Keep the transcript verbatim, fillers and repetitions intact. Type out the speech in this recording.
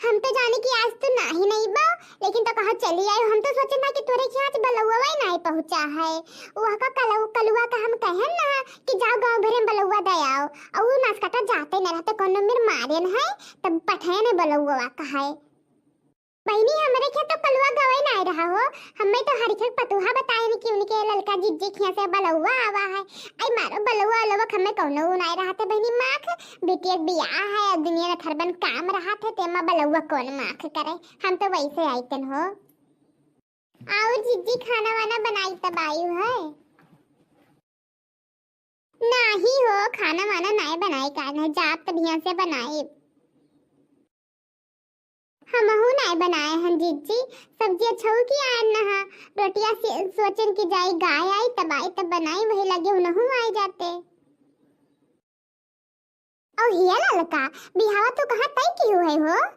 हम तो जाने कि आज तू नाही नहीं बा, लेकिन तो कहा चली आई। हम तो सोचे ना कि तोरे के आज बलौवा ही नाही पहुँचा है। वह का कलौ-, कलुआ का हम कहन ना कि जाओ गाँव भरे में बलौवा दे आओ। और वो नसकटा जाते न रहते, कोनो मेर मारेन है, तब पठेन बलौवा का है। बहिनी, हमरे खेत तो कलुआ गवई नाही रहा हो। हमें तो हरिखे पतुहा बताएन कि उनके ललका जिज्जी खिया से बलौवा आवा है। आई मारो बलौवा उलौवा हमें कौनो उ नाही रहते बहिनी माख। बेटी एक बियाह है, अब दुनिया में थरबन काम रहत है, तेमा बलौवा कौन माख करे। हम तो वैसे आइतन हो। और जिज्जी खाना वाना बनाई तब आयु है? नाही हो, खाना वाना नाही बनाए का न, जात तो बिहान से बनाए। हमहू नाही बनाए हन जिज्जी, सब्जी अच्छऊ की आन नहा, रोटिया से सोचन की जाई गाय आई तब आई तब बनाई, वही लगे उनहू आए जाते। और हिया ललका, बिहावा तू कहाँ तय की हुए हो?